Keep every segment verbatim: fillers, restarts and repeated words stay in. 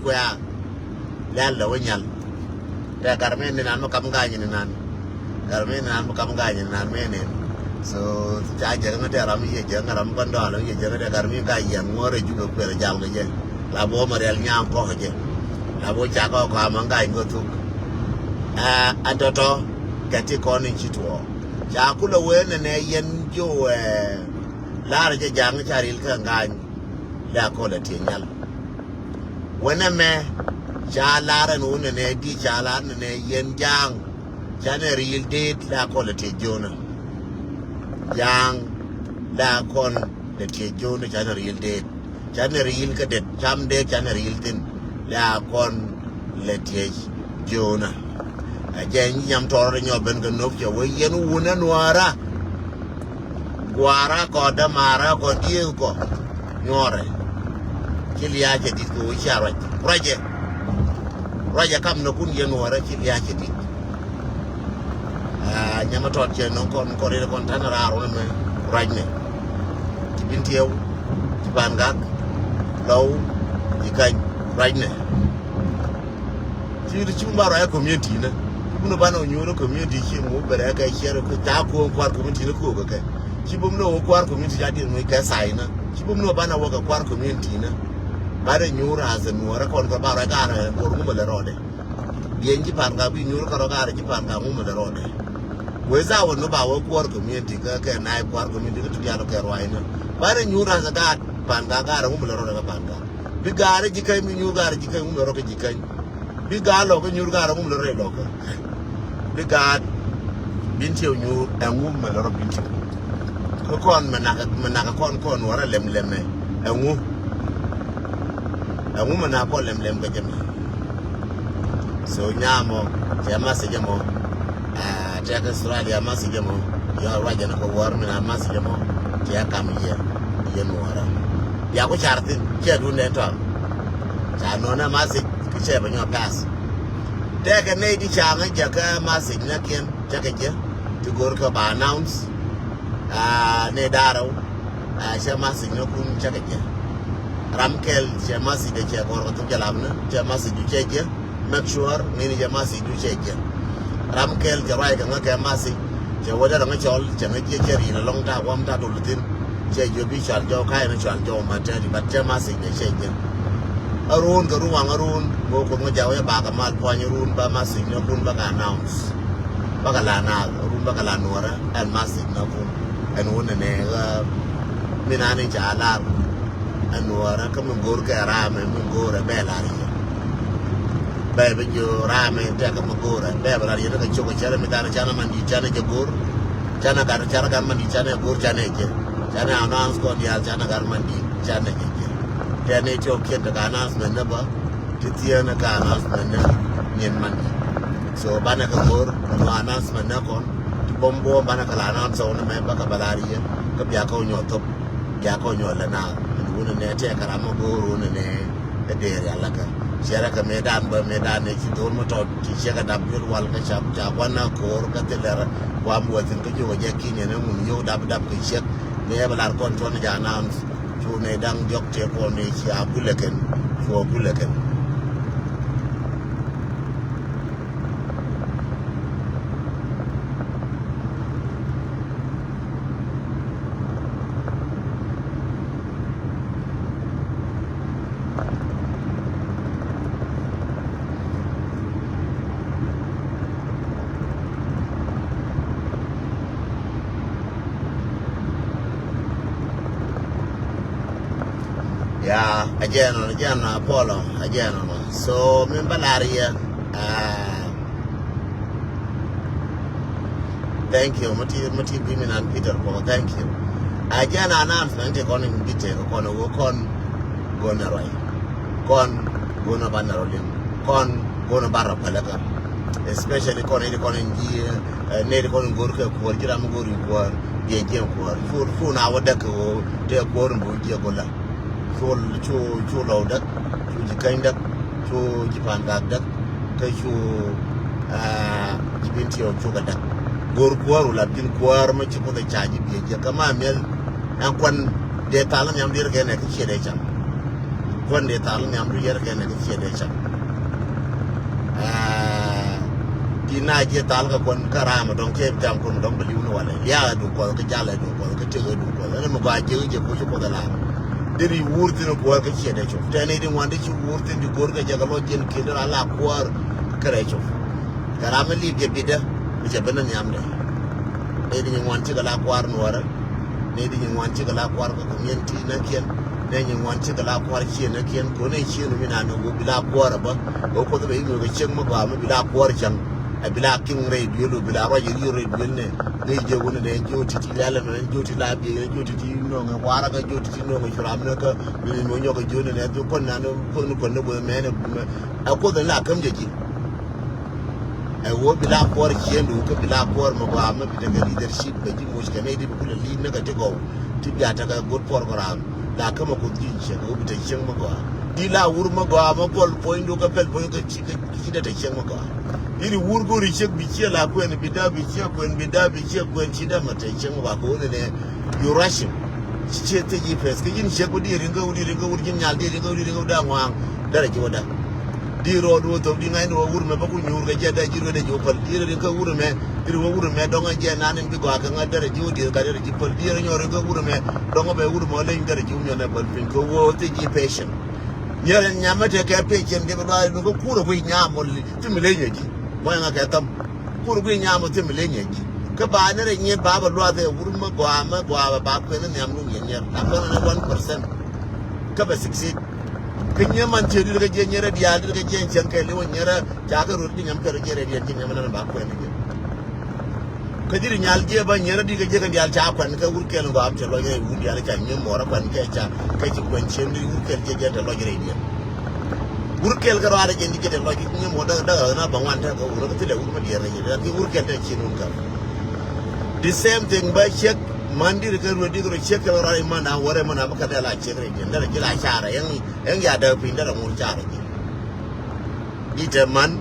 Kuɛ lɛl lɛ wä nyal. Tɛ gat mi ni nan mi kam ga̱ny ni nan. Gat mi ni nan mi kam ga̱ny ni nan mi ni. So ca jɛ ŋä tɛ ram yɛ jɛ ŋä ram kɔn dɔl yɛ jɛ ŋä tɛ gat mi ka yɛ ŋuɔr ɛ jubɛ kuɛl jal kɛ jɛ. La bo ma riɛl nyam kɔk jɛ. La bo ca kɔk kɔk ama ga̱ny kɔ thuk. Ɛ tɔtɔ kɛ ti kɔn in ci tuɔ. Ca kulɛ wen nɛ nɛ yɛn jo ɛ lar jɛ jaŋ ca ril kɛ ga̱ny. Lɛ akɔl ɛ tiɛ nyal. Wänɛ mɛ ca lar ɛn wunɛ nɛ di ca lar nɛ nɛ yɛn ja̱a̱ŋ. Canɛ riil deet la kɔl ɛ tëë jonä. Ja̱a̱ŋ la kɔl ɛ tëë jonä canɛ riil deet. Canɛ riil kä det cam deet canɛ riil thin la kɔl ɛ tëë jonä. Ɛ jɛ nyi nyam tɔrɔ nyɔ ben kɛ nok cɛ wee yɛn wunɛ nuäärä. Gua̱a̱ra kɔ dämaarä kɔ diëëk kɔ nyuɔrɛ. Ci lia̱a̱ cɛ di̱t kɛ ɣöö cia ruac ruacɛ. Ruacɛ kam nɔkun yɛn wärä ci lia̱a̱ cɛ di̱t. Aa, nyɛmɛ tɔt cɛ nɔŋ kɔn kɔn ri kɔn ta̱n raar wä mɛ ruacnɛ. Ci bin tiɛw ci pa̱a̱n gak lɔw ci ka̱ny ruacnɛ. Ci ci wun ba ruac community nä. Ci wun ba nɔ nyuur community ci mu bɛrɛ kɛ ciɛr kɛ ta ko kuar community nä ko kɛ. Ci bum nɔ kuar community ya din mu kɛ sai nä. Ci bum nɔ ba na wä kɛ kuar community nä. Ba de nyuur as a nuɔrɛ kɔn kɛ ba ruac gar bor mu bɛ lɛ rɔɔdɛ. Bien ci pan ka bi nyuur kɛ rɔ gar ci pan ka mu bɛ lɛ rɔɔdɛ. Wee za wä nɔ ba wä kuar community kɛ kɛ na kuar community kɛ tu dial kɛ ruac nä. Ba de nyuur as a gar pan ka gar mu bɛ lɛ rɔɔdɛ kɛ pan ka. Bi gaari ji̱ käny mi nyuur gaari ji̱ käny ŋum lɛ rɔ kä ji̱ käny. Bi gaari lɔkä nyuur gaari ŋum lɛ rɔ lɔkä. Bi gaari bin tiɛw nyuur ɛŋu mɛ lɛ rɔ bin tiɛw. Kä kɔn mɛ nak mɛ nak kɔn kɔn wärä lɛm lɛmɛ ɛŋu. Ɛŋu mɛ nak kɔn lɛm lɛm kä jɛ mɛ. So nyamɔ cɛ message mɔ. Aa, tɛk Australia message mɔ. Yɔ ruacɛ ni kɛ wär mi na message mɔ. Cɛ kam yɛ yɛ nuɔrä. Bia ku car thin cɛ dun dee tɔl. Ca nɔnɛ message ki cɛ bɛ nyɔ pass. Tɛkɛ nɛy di ca ŋä jɛ kä message nä kiɛn cɛ kɛ jɛ ti go̱r kɛ ba announce. Aa, nɛy da̱rɛw. Aa, cɛ message nä kun cɛ kɛ jɛ. Ram kɛl cɛ message dee cɛ gɔr kɛ thuk jɛ lap nä cɛ message du cɛ jɛ. Make sure ŋi̱ni jɛ message du cɛ jɛ. Ram kɛl cɛ ruac kɛ ŋä kɛ message cɛ wä dee rɛ ŋä cɔl cɛ ŋä jiɛ cɛ ri̱i̱l ɛlɔ̱ŋ ta̱a̱ guam ta̱a̱ dol thi̱n. Cɛ jiɔ bi cɔal jɔw ka̱a̱c ni cɔal jɔw ma tɛɛdi but cɛ message dee cɛ jɛ. Aruun kɛ ruwaŋ aruun ŋo̱o̱ kuoth ŋä jaw jɛ bakɛ mal puɔ̱ny aruun ba message ni kun ba kɛ announce. Ba kɛ la naath aruun ba kɛ la nuɔrä ɛn message ni kun ɛn wun ɛnɛ ɣä. Min ani ca lar. Ɛn wä rɛ kä mi go̱o̱r kɛ raamɛ mi go̱o̱r ɛ bɛ lar yɛ. Bɛ bɛ jiö raamɛ tɛk kä mi go̱o̱r ɛ bɛ bɛ lar yɛ ni kɛ cok ɛ cɛrɛ mi danɛ canɛ man di̱i̱t canɛ jɛ go̱o̱r. Canɛ gat canɛ gat man di̱i̱t canɛ go̱o̱r canɛ jɛ. Canɛ announce kɔn diaal canɛ gat man di̱i̱t canɛ jɛ jɛ. Tɛn ni tiɔk kiɛn tekɛ announcement ni bä. Ti thieenä ka announcement ni nyin man. So banɛ kɛ go̱r kɛ nua announcement ni kɔn. Ti bom bom banɛ kɛ la announce wä ni mɛ bä kɛ bɛ la riɛ kɛ bia kɛ wä nyuɔ thop. Bia kɛ wä nyuɔ lɛ na. Wun ni nɛ tɛɛ kɛ ram mɛ go̱r wun ni nɛ. Ɛ dee rial lɛ kɛ ciɛrɛ kɛ mëë dan bä mëë dan ni ci dhol mɛ tɔt ci ciɛ kɛ dap jol wal kɛ cap ca guan na ko̱r kɛ thilɛ rɛ. Guam wä thin kɛ jok kɛ jɛ kinyɛ ni ŋun yok dap dap kɛ ciɛk. Mëë bɛ lar kɔn cuɔn ni ja announce. Cu nɛy da̱ŋ diɔ̱k tëë kɔn ni cia gulɛ kɛn. Cua gulɛ kɛn. Ya, a jɛn ɔnɔ, a jɛn ɔnɔ, Apollo, a jɛn ɔnɔ. So min bä lar yɛ. Ah, thank you. Mati mati bi mi nan Peter ko, thank you. A jɛn announcement ti kɔn in bi te kɔn wo kɔn gona rɔy. Kɔn gona banna rɔ lim. Kɔn gona barra palaka. Especially kɔn in kɔn in ji, eh, ne kɔn in gor ke kuɔr jira mi gor in kuɔr. Ye jɛn kuɔr. Fu fu na wa dek wo te kuɔr in bu je gola. Cu cu cu lɔw däk, cu ji̱ käny däk, cu ji̱ pa̱a̱n gak däk, kä cu, ah, ji̱ bin tiɛw cukɛ däk. Go̱r kuäär wä la bin kuäär mä ci Kuoth ɛ ca ji̱ biɛ jiäk kä ma miɛl. Ɛn kuan dee thal nhiam dier kɛ nɛ kä ciɛ dee cam. Kuän dee thal nhiam du yɛr kɛn ɛ kɛ ciɛ dee cak. Ɛɛ, ti na jiɛ thal kɛ kuän kä ram ɛ dɔ̱ŋ cɛ bi tham kuän dɔ̱ŋ bɛ li̱w ni walɛ. Liaak ɛ duk kuɔth kä jal ɛ duk kuɔth kä tëk ɛ duk kuɔth. Ɛn mi gɔaa jiɛ jiɛ kuc kuɔth ɛ lam. Di ri wur thin kuäär kä ciɛ dee cop. Tɛn i̱ di ŋuan di ci wur thin di go̱r kɛ jɛ kɛ lɔ jiɛn kiɛn di ra la kuäär kä rɛ cop. Kɛ ram mi lip jɛ bitdä mi cɛ ben ni nhiam dɛ. Nɛ di nyi ŋuan cikɛ la kua̱r nuɔrä. Nɛ di nyi ŋuan cikɛ la kua̱r kɛ community näkiɛn. Nɛ nyi ŋuan cikɛ la kua̱r ciɛ näkiɛn. Kɛ ɣöö nɛ ciɛ nu mi na ni ɣöö bi la kua̱r ɛ bä. Ɣöö kuoth bɛ i̱ ŋöö kɛ ciek mi gɔaa mi bi la kua̱r cäŋ. Ɛ bi la kiŋ rɛy duel ɣöö bi la ruac ɛ riöl rɛy duel nɛ. Nɛ jɛ wun nɛ jiö ti̱ti̱ lɛl ɛmɛ jiö ti̱ti̱ la biey nɛ jiö ti̱ti̱ nöŋɛ warak ɛ jiö ti̱ti̱ nöŋɛ curam nɛ kä. Bi mi nyɔk ɛ jiö nɛ nɛ bi kuɔn nan kuɔn kuɔn ni buɔth mɛn ɛ kuoth ɛn la käm jɛ ji̱. Ɛ ɣöö bi la kuɔr ciëŋdu kä bi la kuɔr mi gɔaa mi bi tekɛ leadership kɛ ji̱ moc kɛ nɛy ti bi kulɛ lead ni kɛ ti gɔw ti bia tekɛ good program. La kä mɛ kuoth ji̱ ciek ɣöö bi te cieŋ mi gɔaa. Di la wur mi gɔaa mi puɔl puɔ̱nydu kä pɛl puɔ̱ny kä ci kä ci dee te cieŋ mi gɔaa. Di ri wur go̱ri ciek bi ciek la kuɛn bi daa bi ciek kuɛn bi daa bi ciek kuɛn ci dee mɛ te cieŋ mi gɔaa kɛ ɣöö ni nɛ you rushing. Ci ciek thiec yi pɛth kä yin ciek wä di rin kä wä di rin kä wur ji̱n nyal di rin kä wur di rin kä wur daa ŋɔaŋ. Derɛ ji̱ wä daa. Di rɔɔdu wä thok di ŋa̱cni wä wur mɛ bä ku nyuur kɛ jɛ dee ji̱ ruet dee ji̱ wä päl di rɛ rin kä wur mɛ. Di ri wä wur mɛ dɔŋ a jɛ nan in bi gɔaa kɛ ŋa̱c derɛ ji̱ wä dieth ka derɛ ji̱ päl di rɛ nyɔr rin kä wur mɛ. Dɔŋ a bɛ wur mɛ wä leny derɛ ji̱ wä nyɔn ɛ päl piny kɛ wä thiec yi patient. Nyɛrɛ nyamɛ te kɛ patient di bɛ luath in kä kur a wi̱c nyam mɔ li. Thim leny a ji̱. Mɔ ɛŋa kɛ thäm. Kur a wi̱c nyam mɔ thim leny a ji̱. Kä ba ni rɛ nyiet ba bɛ luath ɛ wur mɛ gɔaa mɛ gɔaa bɛ ba kuɛn ni nhiam luŋ yɛn nyɛr. La kuɛn ni one percent. Kä bɛ succeed. Kä nyɛ man ciɛ dit kä jiɛ nyɛrɛ diaal dit kä jiɛ cieŋ kɛ liwä nyɛrɛ ca kä rot di nyam kɛ rot jiɛ rɛ diɛn jiɛ nyam nan ba kuɛn jiɛ. Kä dit nyal jiɛ ba nyɛrɛ dit kä jiɛ kɛ diaal ca kuɛn kɛ wur kɛl gɔam cɛ lɔc rɛ wur diaal ca nyɛ mɔrɛ kuɛn kɛ ca kɛ ci kuɛn cien di wur kɛl jiɛ jiɛ tɛ lɔc rɛ diɛn. Wur kɛl kɛ rɔadɛ jiɛn di jiɛ tɛ lɔc nyɛ mɔ däk däk na ba ŋuan tɛ kɛ wur kä thilɛ wur ma diɛn rɛ jiɛ däk wur kɛl tɛ cien wur kɛl. The same thing ba ciek man dit kɛ ruet dit kɛ rɔ ciek kɛl rɔadɛ man na wärɛ man na ba kɛ dɛ la ciek rɛ diɛn dɛ rɛ jiɛ la ca rɛ yɛŋ. Ɛn ya däk piny derɛ ŋur carɛ ji̱. Di te man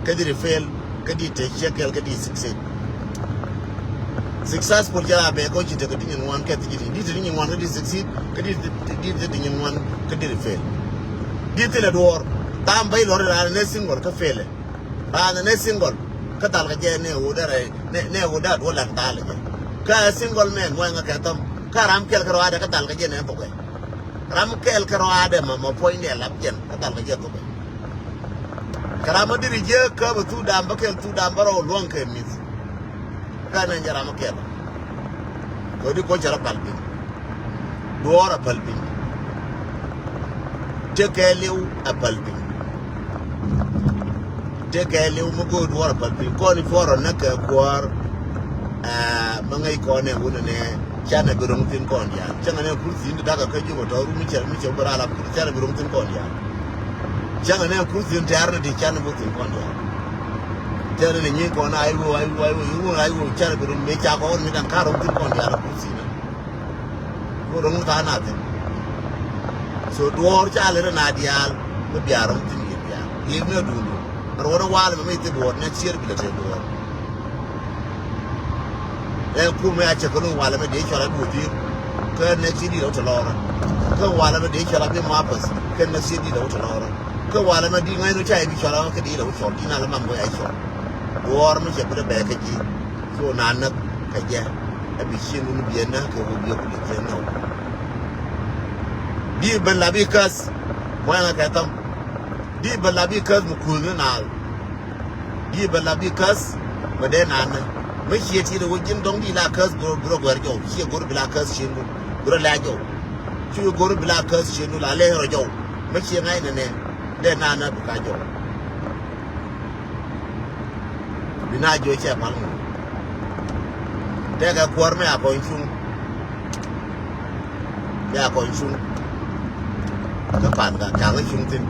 kä di ri fail kä di te ciek kɛl kä di succeed. Successful jɛ la bɛ kɔ ci te kä di nyin ŋuan kɛ ti ji̱ di te di nyin ŋuan kä di succeed kä di te di nyin ŋuan kä di ri fail. Di thilɛ duɔɔr. Tam bä ilɔr ran ne single kä fail. Ran ne single kä thal kä jɛ ne wu derɛ ne wu derɛ duɔ lan thal jɛ. Kä single man muɔy ŋa kɛ thom kä ram kɛl kä rɔ adɛ kä thal kä jɛ ne thokɛ. Ram kɛl kärɔadɛ mɛ mɛ puɔ̱nydɛ lap jɛn kä thal kɛ jɛ thokɛ. Kɛ ram mi diri jiɛ kä bɛ thuk dam bä kɛl thuk dam bä rɔw luɔ̱ŋ kɛ mi̱th. Kä nɛ jɛ ram mi kɛl. Kɛ di kuɔ̱c cɛ rɔ pal piny. Duɔɔr a pal piny. Tëkɛ liw a pal piny. Tëkɛ liw mi go̱o̱r duɔ̱ɔ̱r a päl piny kɔn i̱ puɔr ɔ näk kɛ kuäär. Ɛ, mi ŋäc kɔn ɛ wunɛ nɛ canɛ bi ro̱ŋ thi̱n kɔn diaal. Cäŋɛ nɛ kur thi̱n ti da̱kä kä ji̱ kɔ tɔ̱ rum mi cɛ mi cɛ bi raal a kur canɛ bi ro̱ŋ thi̱n kɔn diaal. Cäŋɛ nɛ kur thi̱n tɛ̈r ni ti canɛ bi thi̱n kɔn diaal. Tɛ̈r ni nyi kɔn a i̱ wo a i̱ wo a i̱ wo i̱ wo a i̱ wo canɛ bi ro̱ŋ mi ca kɔn mi da̱ŋ ka ro̱ŋ thi̱n kɔn diaal a kur thi̱n. Ku ro̱ŋ tha̱a̱ŋ nath thi̱n. So duɔ̱ɔ̱r ca lɛ rɛ na diaal mi bia ro̱ŋ thi̱n yɛ diaal. Li̱w ni aduundu. Ruɔ̱n walɛ mɛ mi thil duɔ̱ɔ̱r nɛ cier bi lɛ tëë duɔ̱ɔ̱r. Ɛn kumɛ a cɛ kä lo̱ŋ walɛ mɛ dee cɔl a duɔ̱ɔ̱r thi̱n. Kä nɛ cier di lɛ wä tɛ lɔrä. Kä walɛ mɛ dee cɔl a bi mapäth. Kä nɛ cier di lɛ wä tɛ lɔrä. Kä walɛ mɛ di ŋa̱c ni ca yɛ bi cɔl a kä di lɛ wä cɔl di na lɛ mam go̱ ya cɔl. Duɔ̱ɔ̱r mi cɛ bi lɛ bɛɛ kä ji̱. Cu na näk kɛ jɛ ɛ bi cieŋ wun biɛ näk kɛ wun biɛ kuli jiɛ nɔw. Di bɛ la bi käth muɛŋɛ kɛ thäm. Di bɛ la bi käth mi kuth ni naal. Di bɛ la bi käth mi dee naan ni mi ciɛ ti rɛ wä ji̱n dɔŋ di la käth bi rɔ guɛr jɔw ciɛ go̱r bi la käth cieŋ wun bi rɔ lɛ jɔw. Cu go̱r bi la käth cieŋ wun la lɛ rɔ jɔw mi ciɛ ŋa̱c nɛ nɛ dee naan ni bi ka jɔw. Bi na jiɔ cɛ pal ŋu. Tɛkɛ kuɔr mi a kɔny cuŋ. Mi a kɔny cuŋ. Kä pan ka kaŋ cuŋ thin.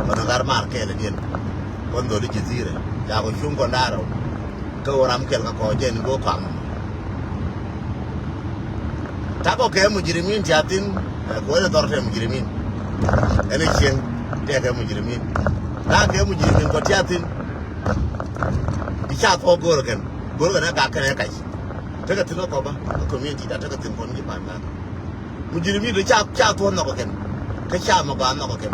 Kɔn ɣar mar kɛɛl diɛn. Kɔn dholi ji̱ dhirɛ ca kɔ cuŋ kɔn da̱rɛ. Kä wä ram kɛl kä kɔ jɛn go̱ kaŋ. Takɔ kɛ mujirimin tia thin. Kuɔth ɛ dhɔr tɛ mujirimin. Ɛn ɛ cieŋ tɛ kɛ mujirimin. Takɛ mujirimin kɔ tia thin. I̱ ca thuɔ̱k go̱r kɛn go̱r kɛn ɛ gak kɛn ɛ kac. Tekɛ thin kä kɔpa kä community da tekɛ thin kɔn ji̱ pan gak. Mujirimin do ca ca thuɔ̱k nhɔk kɛn. Kä ca mɛ gɔaa nhɔk kɛ kɛn.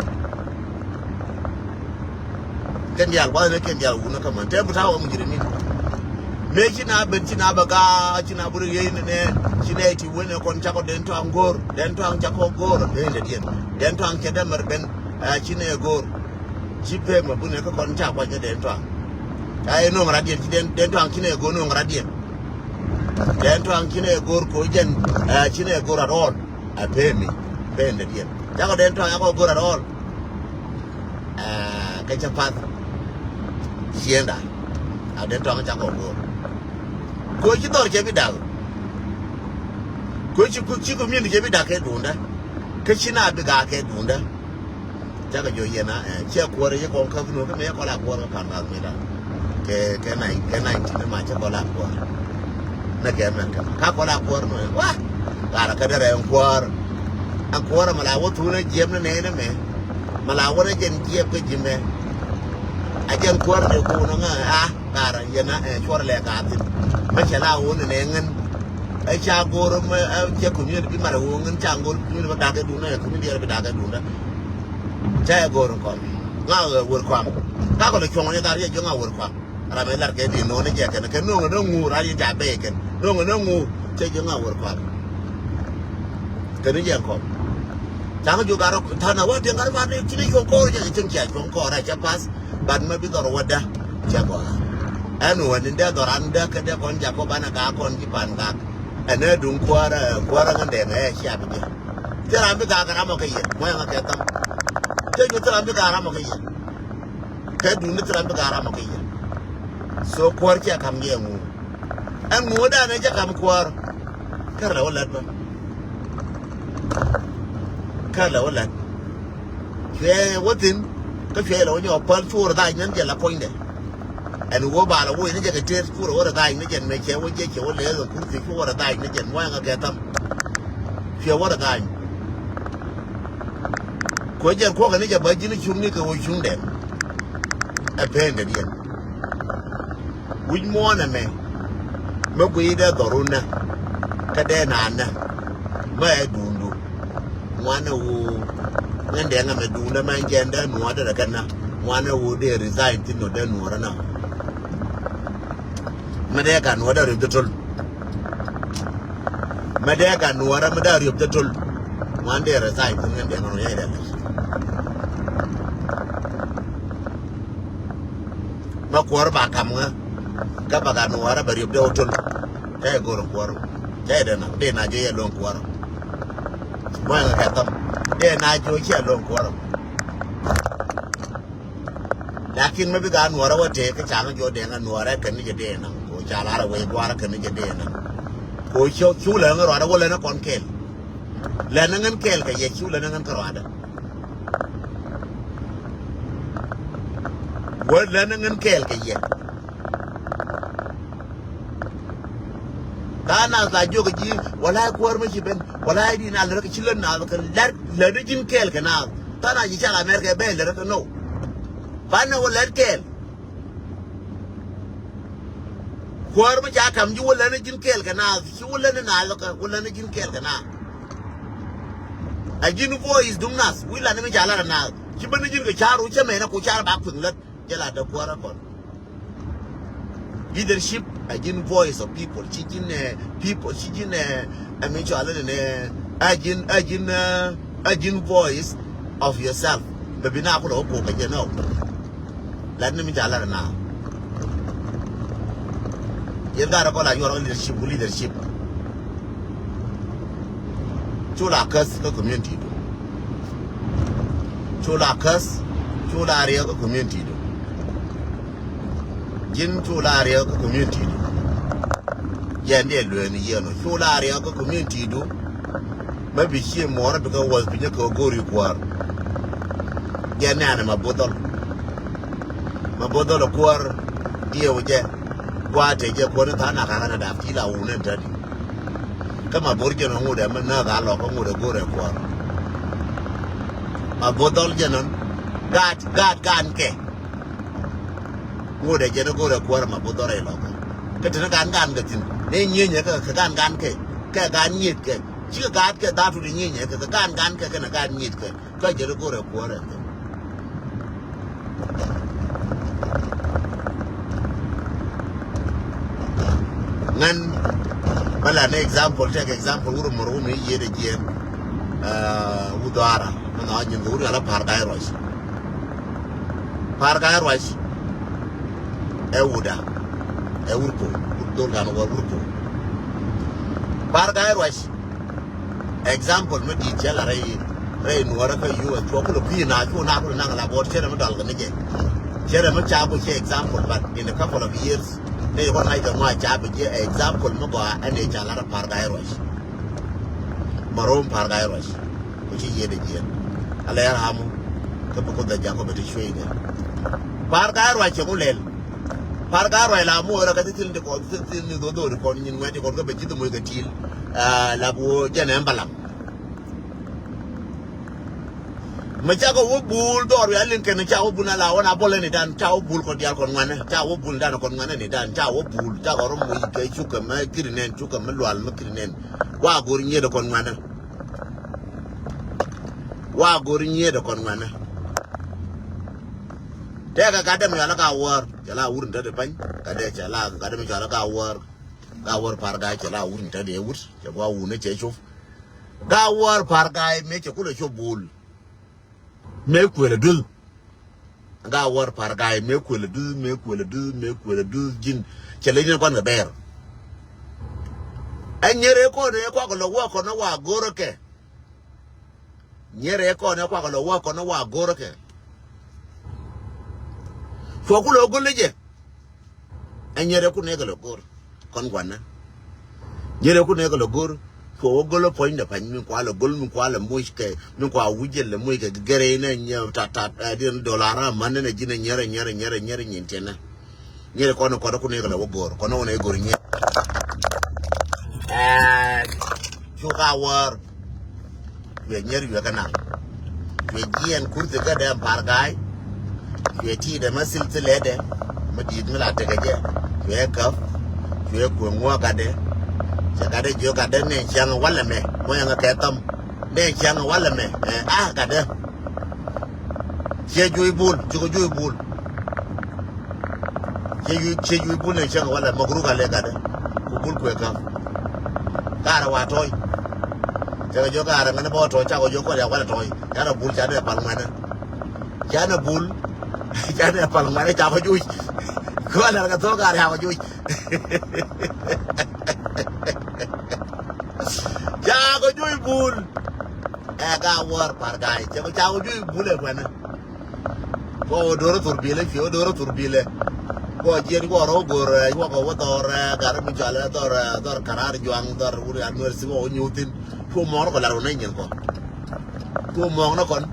Kɛn diaal gua̱thni kɛn diaal wunä kä män. Tɛm bi ta̱a̱ wä mujrimin. Mëë ci na ben ci na bɛ ga̱a̱ ci na buri yey ni nɛ. Ci nɛ ti wen ɛ kɔn cakɔ den tɔaŋ go̱o̱r. Den tɔaŋ cakɔ go̱o̱r. Ɛ ben dɛ diɛn. Den tɔaŋ cɛ dɛ mɛr ben. Ɛ ci nɛ go̱o̱r. Ci pek mɛ buni kä kɔn ca kuac ni den tɔaŋ. Ɛ nuɔŋ rat diɛn ci den, den tɔaŋ ci nɛ go̱o̱r nuɔŋ rat diɛn. Den tɔaŋ ci nɛ go̱o̱r ko̱ jɛn. Ɛ ci nɛ go̱o̱r at all. A pemi, pemdɛ diɛn. Cakɔ den tɔaŋ cakɔ go̱r at all. Aa, kä cä path. Ciënda. A den tɔaŋ cakɔ go̱r. Koci dhɔr cɛ bi dak. Koci ku ci community cɛ bi dak kɛ duundä. Kä ci na bi gak kɛ duundä. Cakɔ jɔ yɛn a, ɛ, ciɛ kuɔr yɛ kɔn käp nu kä mi yɛ kɔn la kuɔr kä pan gak mi da. Kɛ, kɛ nine, kɛ nineteen ma cɛ kɔn la kuɔr. Nɛ kɛ mɛn kɛ. Ka kɔn la kuɔr nu, wa. Kara kä derɛ ɛn kuɔr. Ɛn kuɔr mɛ la wä thun ɛ jiɛm ni nɛn mɛ. Mɛ la wä ni jɛn jiɛp kä ji̱ mɛ. A jɛn kuɔr ni kun ŋä, a, kara yɛn a, ɛ, cuɔr lɛ ka thin. Mɛ cɛ la wä ni nɛ ŋän. Ɛ ca go̱r mɛ, ɛ, cɛ community bi marɛ wä ŋän ca go̱r community bä dakɛ dun ɛ community yɛrɛ bi dakɛ dun dä. Cä yɛ go̱o̱r in kɔn. Ŋa ɣöö wër kɔam. Ka kɔn cuɔ̱ŋ ni dhar yɛ jiök ŋa wër kɔam. Ram mi lar kɛ di no̱o̱ŋ ni jɛ kɛn. Kɛ no̱o̱ŋ ni ŋu ran yɛ ja bɛy kɛn. No̱o̱ŋ ni ŋu cɛ jiök ŋa wër kɔam. Kɛn ni jɛ kɔn. Ca̱ŋ jiök garɔ tha̱a̱n a wä diɛŋ garɔ ban ni ci ni cuɔ̱ŋ kɔɔr jɛ cieŋ cia cuɔ̱ŋ kɔɔr a cɛ path. Ban ma bi dhɔr wädä cɛ gɔaa. Ɛn wä ni dee dhɔr an dee kɛ dee kɔn jak kɔ ban a gaak kɔn ji̱ pan gaak. Ɛn ɛ duŋ kuäärä kuäärä ŋän dee ŋɛ ɛ cia bi jɛ. Thil ram bi gaak ram ɔ kɛ yɛn muɔ̱c ŋa kɛ tham. Thil ju thil ram bi gaak ram ɔ kɛ yɛn. Kɛ duuni thil ram bi gaak ram ɔ kɛ yɛn. So kuäär cia kam yɛ ŋu. Ɛn ŋu dan ɛ jɛ kam kuäär. Kär lɛ wä lät bä. Kär lɛ wä lät. Cuɛ wä thin kä cuɛ lɛ wä nyɔk päl cuɔr dhac nän jɛ la puɔ̱nydɛ. Ɛn wä bal wä ni jɛ kɛ tëër cuɔr wä rɛ dhac ni jɛ mɛ cɛ wä jɛ cɛ wä lɛ dhɔ kur thi cuɔr wä rɛ dhac ni jɛ muɔ̱c ŋa kɛ tham. Cuɛ wä rɛ dhac. Kuɛ jɛn kuɔkɛ ni jɛ bä ji̱n cuŋni kɛ wä cuŋdɛ. Ɛ pɛn dɛ diɛn. Wi̱c muɔ̱ɔ̱n ɛmɛ. Mä guiy dee dhɔrun nä. Kä dee naan nä. Mä ɛ duundu. Ŋuanɛ wu. Ŋän dee ŋä mɛ duundä mä jɛn dee nuɔɔdɛ rɛ kɛn nä. Ŋuanɛ wu dee resign thin nɔ dee nuɔɔrä nä. Mä dee ka nuɔɔdɛ riop dee tol. Mä dee ka nuɔɔrä mä dee riop dee tol. Ŋuan dee resign thin ŋän dee ŋä nuɔɔdɛ rɛ. Ma kuɔr ba kam ŋä. Kä ba ka nuɔɔrä ba riop dee wä tol. Cä yɛ go̱r kuɔr. Cä yɛ dee na dee na jɛ yɛ lo̱ŋ kuɔr. Mɔ yɛ ŋä kɛ thɔm. Dee na jɛ cɛ lo̱ŋ kuɔr. Lakin ma bi ka nuɔrɛ wä tëë kä ca̱ŋ jɔ dee ŋä nuɔrɛ kɛn ni jɛ dee naŋ. Ko ca lar wee guarɛ kɛn ni jɛ dee naŋ. Ko cu cu lɛ ŋä ruadɛ wä lɛ ni kɔn kɛɛl. Lɛ ni ŋän kɛɛl kɛ yɛ cu lɛ ni ŋän kä ruadɛ. Wä lɛ ni ŋän kɛɛl kɛ yɛ. Ka naath la jiök ji̱ walay kuäär mi ci ben walay di na lät kɛ ci lät naath kɛ lät lät ji̱n kɛɛl kɛ naath. Tha̱a̱ŋ a ji̱ cak America bɛ lät kɛ now. Banɛ wä lät kɛɛl. Kuäär mi ca ka̱m ji̱ wä lät ji̱n kɛɛl kɛ naath ci wä lät naath kɛ wä lät ji̱n kɛɛl kɛ naath. A ji̱n voice duŋ naath wi̱i̱ lan mi ca lat naath ci ben ji̱n kɛ ca̱r wä cä mɛn ku ca̱r bak kui̱ŋ lät. Jɛ la däk kuäärä kɔn. Leadership a ji̱n voice of people. Ci ji̱n, eh, people, ci ji̱n, eh, I mean, cɔal ni, eh, a ji̱n, a ji̱n, eh, a ji̱n voice of yourself. Bɛ bi na kulɛ wä kok kɛ jɛ nɔ. Lat ni mi ca lat na. Yɛn gaat rɔ kɔn la yuɔr leadership ku leadership. Cu la käth kä community du. Cu la käth, cu la riɛk kä community du. Ji̱n cu la riɛk kä community du. Yɛn diɛ lueeni yɛn ɔ cu la riɛk kä community du. Mä bi cie muɔrä bi kä wuɔth pinyä kɛ go̱o̱ri kuäär. Yɛn nɛɛnɛ ma bo̱dhɔl. Ma bo̱dhɔl kuäär diɛ wä jɛ. Gua̱a̱ te jɛ kuäär ni tha̱a̱ŋ nakä ɣän a dap ti la wun ɛn tädi. Kä ma bo̱r jɛn ɔ ŋut ɛmɛ nääth a lɔk kä ŋut ɛ go̱r ɛ kuɔr. Ma bo̱r dhɔl jɛn ɔn gaat gaat gan kɛ. Ŋut ɛ jɛn ɛ go̱r ɛ kuɔr ma bo̱r dhɔl ɛ lɔk. Kä teni gan gan kɛ thin ne nyieny ɛ kɛ gan gan kɛ kɛ gan nyiet kɛ. Cikɛ gaat kɛ dhat wut inyienyɛ kɛ kɛ gan gan kɛ kɛnɛ gan nyit kɛ kä jɛ ri go̱rɛ kuɔrɛ. Ŋän bä la ni example, take example wur mor wumi yiet a jiɛn. Wu dhara mi na nyin kɛ wur yala par gai ruac. Par gai ruac. Ɛ wuda. Ɛ wur po. Wur dol gan wur wur po. Par gai ruac. Example mi di̱i̱t cɛ la rɛy rɛy nuɔrä kä U S cuɔ kulɛ kui̱ na cu na kulɛ naŋ la bot cɛ rɛ mi dɔl kɛ ni jɛ. Cɛ rɛ mi ca ku cɛ example, but in a couple of years ni yɛ kɔn ŋa̱c kɛ ŋɔa ca bi jɛ example mi gɔaa ɛn yɛ ca lat a par gai ruac. Ma rom par gai ruac. Ku ci yiet a jiɛn a lɛ ram. Kä bi ku dhɛ jak kɔ bɛ ti cuey dɛ. Par gai ruac cɛ ku lɛl. Par gai ruac la muɔrä kä ti thil ti kɔn ti thil ni dhodhori kɔn nyin ŋuɛt ti kɔn kä bɛ ji̱ dhi muc kɛ til. La bu jɛn ɛn balam. Ma cakɔ wä bul dhɔr wi̱i̱ a liŋ kɛn cakɔ wä bul na la wä na bɔlɛ ni dan cakɔ wä bul kɔn dial kɔn ŋuanɛ cakɔ wä bul dan kɔn ŋuanɛ ni dan cakɔ wä bul cakɔ rɔ muc kɛ cukɛ mɛ kiri nɛn cukɛ mɛ lual mɛ kiri nɛn. Wa gor nyiet kɔn ŋuanɛ. Wa gor nyiet kɔn ŋuanɛ. Tɛkɛ gat dɛm yɔal ka wäär cɛ la wur ni tä di pany gat dɛ cɛ la gat dɛm cɔal ka wäär. Ka wäär par gaa cɛ la wur ni tä di wur cɛ gua wun ni cɛ cop. Ka wäär par gaa mëë cɛ kulɛ cop bul. Mëë kuël a duth. Ka wäär par gaa mëë kuël a duth mëë kuël a duth mëë kuël a duth ji̱n. Cɛ leny ni kɔn kɛ bɛɛr. Ɛ nyɛrɛ kɔn ɛ kuak lɔ wä kɔn ɛ wa go̱rä kɛ. Nyɛrɛ kɔn ɛ kuak lɔ wä kɔn ɛ wa go̱rä kɛ. Cuɔ kulɛ wä go̱l ni jɛ. Ɛ nyɛrɛ kun nɛ kɛ lɛ go̱r kɔn guanɛ. Nyɛrɛ kun nɛ kɛ lɛ go̱r. Cuɔ wä go̱l puɔ̱nydɛ pany mi kua lɛ go̱l mi kua lɛ moc kɛ mi kua wi̱c jɛ lɛ moc kɛ gɛrɛ inɛ nyɛ tat tat ɛ diɛn dolar a man nɛ ji̱n ɛ nyɛrɛ nyɛrɛ nyɛrɛ nyɛrɛ nyin tiɛnɛ. Nyɛrɛ kɔn kɔn kun nɛ kɛ lɛ wä go̱r kɔn wä nɛ go̱r nyɛ. Ɛ cu ka wäär. Cuɛ nyier yuɛ kɛ naŋ. Cuɛ jiɛn kurthi kä dee par ga̱a̱c. Cuɛ ti̱i̱dɛ mä thil thilɛdɛ mä di̱i̱t mi la tekɛ jɛ. Cuɛ käp. Cuɛ kueŋ ŋuɔ gatdɛ. Cɛ gatdɛ jiök gatdɛ nɛ ciaŋ walɛ mɛ muɔ̱yɛ ŋä kɛ thäm. Nɛ ciaŋ walɛ mɛ ɛ a gatdɛ. Ciɛ juuc bul cukɛ juuc bul. Ciɛ yuc ciɛ yuc bul ni cäŋ walɛ magruk a lɛ gatdɛ. Ku bul kuɛ käm. Kaarɛ wa tɔ̱ɔ̱c. Cɛ kɛ jiök kaarɛ ŋäni bä wä tɔ̱ɔ̱c cakɔ jiök kɔn ya walɛ tɔ̱ɔ̱c. Canɛ bul canɛ pal ŋuɛnɛ. Canɛ bul. Canɛ pal ŋuɛnɛ cakɔ juuc. Kualɛ kɛ thok kaarɛ cakɔ juuc. Cakɔ juuc bul. Ɛ ka wäär par ga̱a̱c cɛ kɔ cakɔ juuc bul ɛ ŋuɛnɛ. Kɔ wä do̱r thur bilɛ cuɛ wä do̱r thur bilɛ. Kɔ jiɛn kɔ rɔ go̱r ɛ wä kɔ wä dhɔr ɛ gat mi cɔal ɛ dhɔr ɛ dhɔr karar juaŋ dhɔr wur an nuɛr si wä wä nyuuthin. Cuɔ mɔɔr kɔ lar kɔ nɛ nyin kɔ. Cuɔ mɔɔr nɛ kɔn.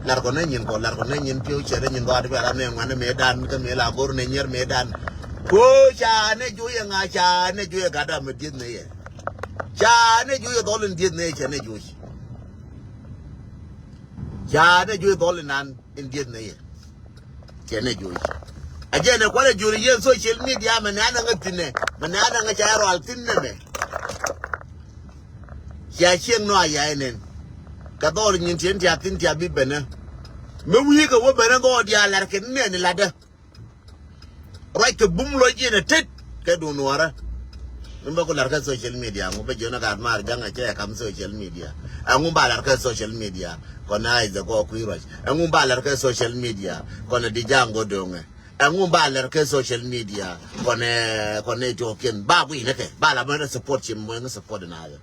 Lar kɔ nɛ nyin kɔ lar kɔ nɛ nyin piɛw cɛ nɛ nyin dhɔaat bɛ ran nɛ ŋuan nɛ mëë dan kä mëë la go̱r nɛ nyier mëë dan. Ko ca nɛ juɔyɛ ŋa ca nɛ juɔyɛ gat dam mɛ dieth nɛ yɛ. Ca nɛ juɔyɛ dhɔl in dieth nɛ yɛ cɛ nɛ juɔy. Ca nɛ juɔy dhɔl in nan. In dieth nɛ yɛ. Cɛ nɛ juɔc. A jɛ nɛ kualɛ juri yɛn social media mɛ nɛ anɛ ŋä thin nɛ mɛ nɛ anɛ ŋä ca rual thin nɛ mɛ. Cia cieŋ nɔ a ya̱ inɛn. Kɛ dhɔl nyin tiɛn tia thin tia bi benɛ. Mɛ wi̱i̱ kɛ wä benɛ dhɔl dia lɛr kɛ nɛn latdä. Ruac kɛ bum lɔc yɛn a tet kɛ dun nuɔrä. Min bä ku lar kä social media ŋu bä jiɔn a gat maar jaŋ a cɛ kam social media. Ɛŋu ba lar kä social media kɔn a is a gɔ kui̱ ruac. Ɛŋu ba lar kä social media kɔn a di jaŋ gɔ doŋɛ. Ɛŋu ba lar kä social media kɔn ɛ kɔn ɛ tiɔkiɛn ba guiy nɛ kɛ ba la mɛ support ci mɔ ɛŋu support na yɛ.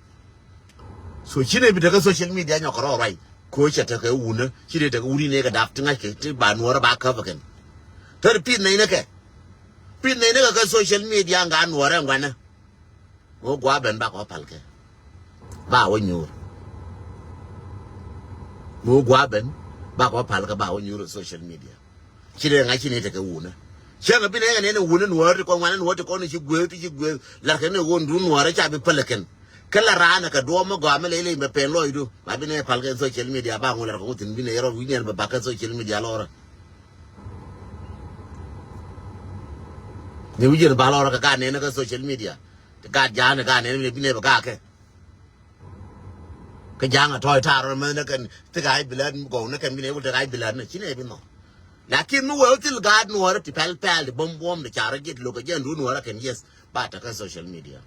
So ci nɛ bi tekɛ social media nyɔk kɛ rɔ ruac. Ko cɛ tekɛ wunä ci nɛ tekɛ wuni nɛ kɛ dap ti ŋa̱c kɛ ti ba nuɔrä ba käp kɛn. Tör pith nɛ inɛ kɛ. Pith nɛ inɛ kɛ kɛ social media ŋa nuɔrɛ ŋuanä. Ŋu gua ben bakɔ palkɛ. Ba wä nyuur. Ŋu gua ben bakɔ palkɛ ba wä nyuur social media. Ci dee ŋa̱c ci ni tekɛ wunä. Cäŋ a bi nɛ kɛ nɛn wunä nuɔ̱ɔ̱r ti kɔn ŋuanä nuɔ̱ɔ̱r ti kɔn ci gueth ti ci gueth. Lar kɛ ni ɣöö dun nuɔ̱ɔ̱r ca bi päl kɛn. Kä la raan kɛ duɔ̱ɔ̱m mi gɔaa mi ley ley mɛ pɛn lɔɔcdu. Ba bi nɛ pal kɛ social media ba ŋu lar kɛ ŋu thin bi nɛ rɔ wi̱i̱ nɛn bɛ bak kɛ social media lɔrä. Ni wi̱i̱ jɛn ba lɔrä kɛ ka nɛn kɛ social media. Ti gaat ja̱a̱n kɛ ka nɛn bi nɛ bɛ gaakɛ. Kä ja̱ŋ a tɔ̱ tar mɛ ni kɛn thik ay bilät mi gɔw ni kɛn bi ni wul thik ay bilät ni ci ni bi nɔ. Lakin mi wee thil gaat nuɔrä ti pɛl pɛl ti buɔm buɔm ti carä ji̱ ti lokä jɛn du nuɔrä kɛn yes ba tekɛ social media.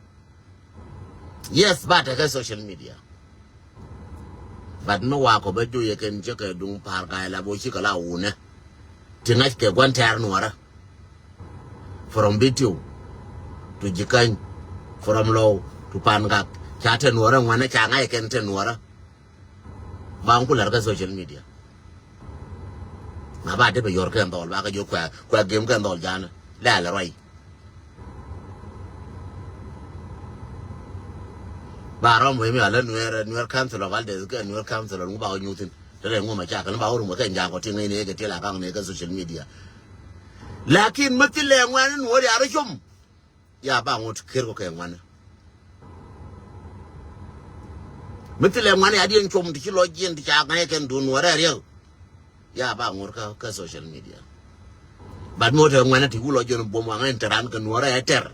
Yes ba tekɛ social media. But mi wakɔ bä joyɛ kɛn cɛ kɛ duŋ par ga̱a̱c la bo cikɛ la wunɛ. Ti ŋa̱c kɛ gua̱n tɛ̈r nuɔrä. From Bitiu to Jikäny, from Lɔw to Pangak. Ca te nuɔrä ŋuanɛ ca ŋa̱c kɛn te nuɔrä. Ba ŋu ku lɛr kä social media. Ma ba te bɛ yɔr kɛn dhɔl ba kä jiök kuɛ kuɛ gem kɛn dhɔl janɛ lɛl ruac. Ba rɔm wee mi alä Nuer, Nuer Council of Elders kɛ Nuer Council ŋu ba wä nyuthin. Te lɛ ŋu ma ca kɛn ba wä rum kɛ njaŋ kɔ ti ŋäc ni kɛ ti la kaŋ ni kɛ social media. Lakin mi thilɛ ŋuɛn nuɔr ya rɔ com. Ya ba ŋut ker kɔ kɛ ŋuɛn. Mi thilɛ ŋuɛn ya diɛn com ti ci lɔ jiɛn ti ca ŋa̱c kɛn dun nuɔr ya riɛk. Ya ba ŋur kä kä social media. But mi wä te ŋuɛnɛ ti wulɔ jön buɔm waŋ in te ran kɛ nuɔrɛ ɛ tɛr.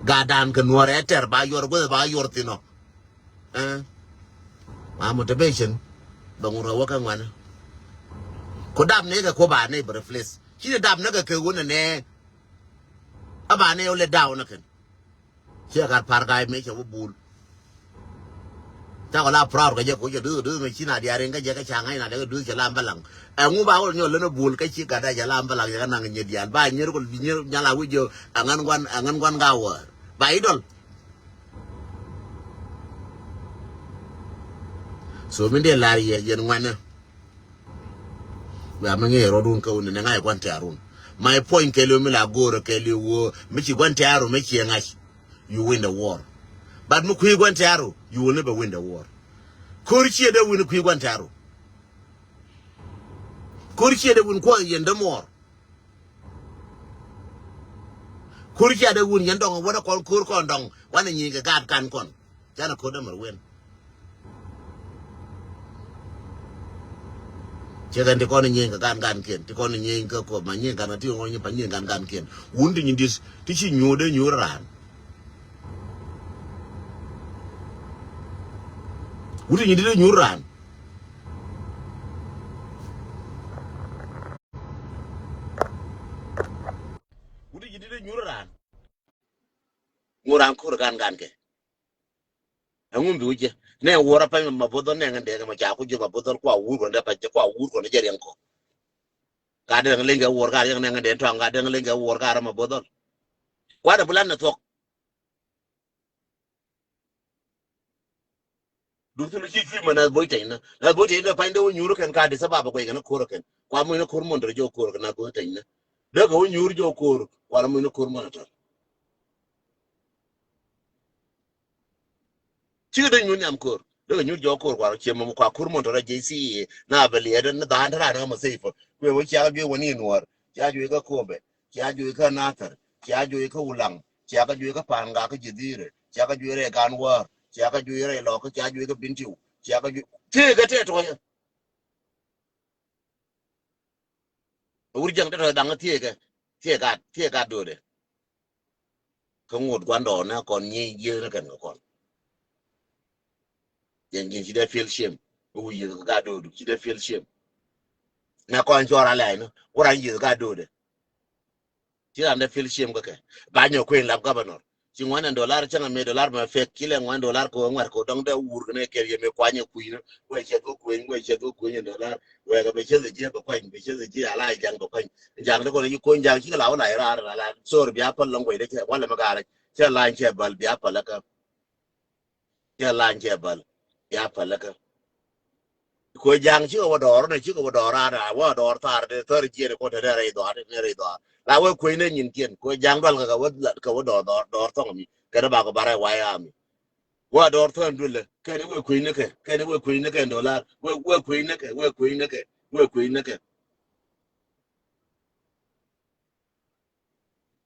Gadan kɛ nuɔrɛ ɛ tɛr ba yuɔr gueth ba yuɔr thin ɔ. Eh. Ma motivation bɛ ŋur kɛ wä kɛ ŋuɛnɛ. Ku dap ni kɛ ku ba ni bɛ replace. Ci ni dap ni kɛ kɛ wun nɛ. A ba ni wä lɛ daw ni kɛn. Ciɛ gat par ga̱a̱c mëë cɛ wä bul. Cakɔ la proud kɛ jɛ kɛ wä cɛ duth duth mëë ci na diaar in kä jɛ kä ca ŋa̱c na dee kɛ duth cɛ la balaŋ. Ɛŋu ba wä nyɔl län bul kä ci gat dee cɛ la balaŋ cɛ kä naŋ nyɛ diaal ba nyɛr kul bi nyɛr nyal a wi̱c jɛ. Ɛŋän guan ɛŋän guan ga wäär ba idol. So min dee lar yɛ yɛn ŋuɛnɛ. Bia mi ŋi̱i̱c rɔ̱dun kä wun ni ŋa̱c gua̱n tɛ̈run. My point kɛɛliw mi la go̱o̱rä kɛɛliw woo mi ci gua̱n tɛ̈ru mi ci ŋa̱c. You win the war. But mi kui̱ gua̱n tɛ̈ru, you will never win the war. Ko̱r ciɛ dee win kui̱ gua̱n tɛ̈ru. Ko̱r ciɛ dee win kuɔth yɛn dämuɔɔr. Ko̱r ciɛ dee win yɛn dɔŋ wänä kɔn ko̱r kɔn dɔŋ wanɛ nyi̱i̱ kɛ gaat kan kɔn. Canɛ ko̱r dämär wen. Ciɛ kɛn ti kɔn nyieny kɛ gan gan kiɛn ti kɔn nyieny kɛ kɔ ma nyieny gan ti ŋɔ nyi pa nyieny gan gan kiɛn. Wun ti nyi dis ti ci nyuur de nyuur raan. Wun ti nyi dis de nyuur raan. Wun ti nyi dis de nyuur raan. Ŋuran kur gan gan kɛ. Ɛŋu bi wi̱cɛ nɛ wuɔrä pɛny ma bothɔl nɛ ŋän dee kɛ ma ca ku ji̱ ma bothɔl kua wur kɔn dee pɛny kua wur kɔn jɛ riɛŋ kɔ. Ka dee ŋä leny kɛ wuɔr ka riɛŋ nɛ ŋän dee tɔŋ ka dee ŋä leny kɛ wuɔr ka rɛ ma bothɔl. Kua dee bulan nɛ thuɔk. Dur thil ci cui̱ ma nath boy tɛny na nath boy tɛny na pany dee wä nyuur kɛn ka di sabab kuɛy kɛn a ko̱r kɛn kua muny na ko̱r mɔn dee jɛ wä ko̱r kɛn nath boy tɛny na. Dee kɛ wä nyuur jɛ wä ko̱r kua na muny na ko̱r mɔn a tɔl. Cikɛ dee nyuur nhiam ko̱r dee kɛ nyuur jɔk ko̱r kua ciɛ mɔm kua ko̱r mɔn tɔl a jɛ ci i̱ na bɛ liɛɛdɛ ni dhaan te raan ɛ ma safeä. Kuɛ wä ciakä juɛ wä ni nuɔr cia juɛ kä Kobɛ cia juɛ kä Nathɛr cia juɛ kä Wulaŋ cia kä juɛ kä Pangak kä Jidhiirɛ cia kä juɛ rɛ Gan Wäär cia kä juɛ rɛ Lɔkä cia juɛ kä Bintiu cia kä juɛ. Tëëkɛ tëë tuɔyä. Wur jiäŋ te tɔ̱ da̱ŋ thieekä thieekä thieekä do̱o̱dɛ. Kä ŋot gua̱ndɔɔŋ nä kɔn nyiey jiäk ni kɛn kɛ kɔn. Jɛn ji̱n ci dee piɛl ciem. Wi yieth kɛ gat do̱o̱du ci dee piɛl ciem. Nä kɔn cuɔr alɛɛc ni wä ran yieth gat do̱o̱dɛ. Ci ran dee piɛl ciem kä kɛ ba nyɔ kueŋ lap governor. Ci ŋuan ɛn dolar cäŋ amɛ dolar mɛ fek ci lɛ ŋuan dolar kɛ wä ŋuɛr kɛ wä dɔŋ dee wur kɛ nɛ kɛr yɛ mɛ kuany ɛ kui̱ ni. Wɛ cɛ dhuk kueŋ wɛ cɛ dhuk kueŋ ɛn dolar wɛ kɛ bɛ cɛ dhɛ jiɛ bɛ kuany bɛ cɛ dhɛ jiɛ ala jaŋ bɛ kuany. Jaŋ dee kɔn ci kuony jaŋ ci kɛ la wä la yɛ raar ala sor bia päl lɔŋ kuec dee cɛ wä lɛ mɛ gaarɛ cɛ lany cɛ bäl bia päl ɛ kä. Cɛ lany cɛ bäl bia päl ɛ kä. Kuec jaŋ cikɛ wä dɔɔr ni cikɛ wä dɔɔr raar a wä dɔɔr thar dee thär jiɛn kɔ te dee rɛy dhɔaar te dee rɛy dhɔaar. La wee kuec ni nyin kiɛn kuec jaŋ dual kɛ kɛ wä dɔɔr dɔɔr dɔɔr thɔŋ mi kɛn bakɔ barɛ wayɛ ami. Wä dɔɔr thɔŋ duël lɛ kɛn wee kuec ni kɛ kɛn wee kuec ni kɛ dolar wee wee kuec ni kɛ wee kuec ni kɛ wee kuec ni kɛ.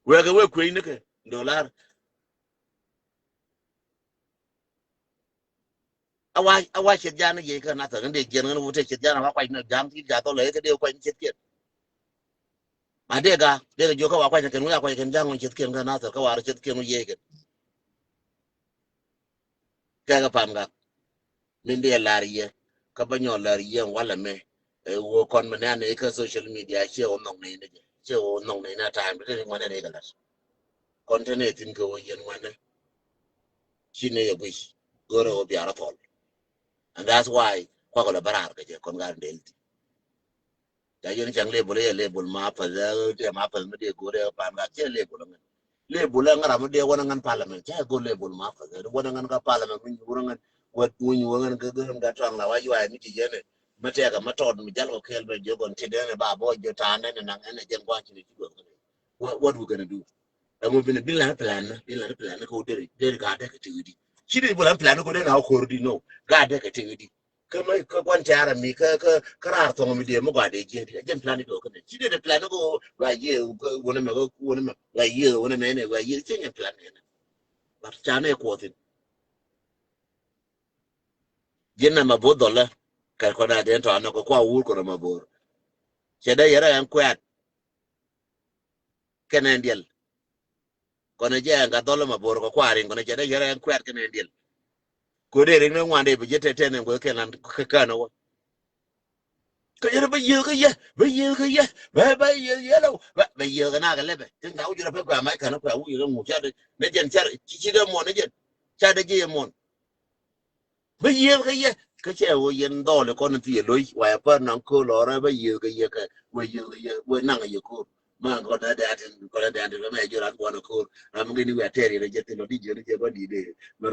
Wee kɛ wee kuec ni kɛ dolar. Awa awa ciɛth jan ni yiey kä nathɛr ŋän dee jiɛn ŋän wut te ciɛth jan awa kuac ni ja̱a̱ŋ ti ja̱a̱ thɔl ɛ kä dee kuac ni ciɛth kiɛn. Ma dee ga dee ga jiök kä wa kuac ni kɛn wi̱i̱ a kuac kɛn ja̱a̱ŋ ŋun ciɛth kiɛn kä nathɛr kä wa rɔ ciɛth kiɛn wi̱i̱ yiey kɛn. Kɛ kɛ pam gak. Min dee lar yɛ kä bä nyɔ lar yɛ walɛ mɛ. Ɛ wä kɔn mɛ nɛ anɛ kä social media ciɛ wä nhɔk nɛ inɛ jɛ ciɛ wä nhɔk nɛ inɛ time tɛ ni ŋuanɛ ni kɛ lat. Kɔn tɛ nɛ thin kɛ wä yɛn ŋuanɛ. Ci nɛ yɛ guic görɛ wä biarä thɔl. And that's why kuakɔ lɛ bä raar kɛ jɛ kɔn gar del ti. Ca yɛn cäŋ label, yɛ label ma path, tɛ ma path mi dee go̱o̱r ɛ pan ka cɛ label ŋän. Label ɛ ŋän ram mi dee wänä ŋän parliament, cɛ go̱o̱r label ma path, wänä ŋän ka parliament mi nyuurä ŋän, wät mi nyuurä ŋän kä gäm da tɔŋ la wa yuay mi ti yɛn ɛ. Mi tɛɛkä mi tɔɔt mi jal kɔ kɛɛl bɛ jiök ɔn ti dɛn ɛ ba bɔ jiök ta̱a̱n dɛn ɛ naŋ ɛn ɛ jɛn gua̱c ni ci gua̱c ŋän. What, what we gonna do? Ɛŋu bi ni bi la̱t plan ni, bi la̱t plan ni kɛ wä deri, deri ka dek kɛ ti widi. Ci deri bi la̱t plan ni kɛ wä deri na wä kor di no, ka dek kɛ ti widi. Kä mä kä gua̱n tɛ̈rä mi kä kä kä raar thɔŋ mi diɛ mi gɔaa dee jiɛn diɛ jɛn plan i̱ dɔɔk kä nɛ ci dee dee plan i̱ kɛ ɣöö gɔaa yiëë wänɛ mɛ kä wänɛ mɛ gɔaa yiëë wänɛ mɛ nɛ gɔaa yiëë cɛ nyɛn plan nɛ nɛ. But ca nɛ kuɔth in jiɛn nɛ ma bo̱o̱th dhɔlä. Kɛ kɔn a dee tɔ̱ anɔ kɛ kua wur kɔn ma bo̱o̱r. Cɛ dee yɛrɛ ɛn kuɛ̈t kɛnɛ diɛl. Kɔnɛ jɛ ɛn ka dhɔl ma bo̱o̱r kɛ kua̱r in kɔnɛ jɛ dee yɛrɛ ɛn kuɛ̈t kɛnɛ diɛl. Kɛ dee rin ni ŋuan dee bi jɛ tɛt tɛn ɛn guɛ kɛn an kä kän wä. Kä yɛrɛ bä yiëë kä yɛ bä yiëë kä yɛ bä bä yiëë yɛlɛ bä bä yiëë kɛ na kɛ lɛbɛ tin ka wä jɛ rɛ pɛ kuɛ ma kän kuɛ wä yiëë ŋu ca dee ne jɛn ca ci ci dee muɔn ne jɛn ca dee jɛ yɛ muɔn. Bä yiëëth kä yɛ kä cɛ wä yɛn dhɔl kɔn thiɛ loc wa yɛ pär naŋ kööl ɔrɛ bä yiëëth kä yɛ kɛ wä yiëëth kä yɛ wä naŋ yɛ kööl. Ma kɔn dee dee atin kɔn dee dee atin mɛ jɔ rat wan kööl ram ŋini wä tɛr yɛ jɛ thin ɔ di jɛ ni jɛ bä di dee mɛ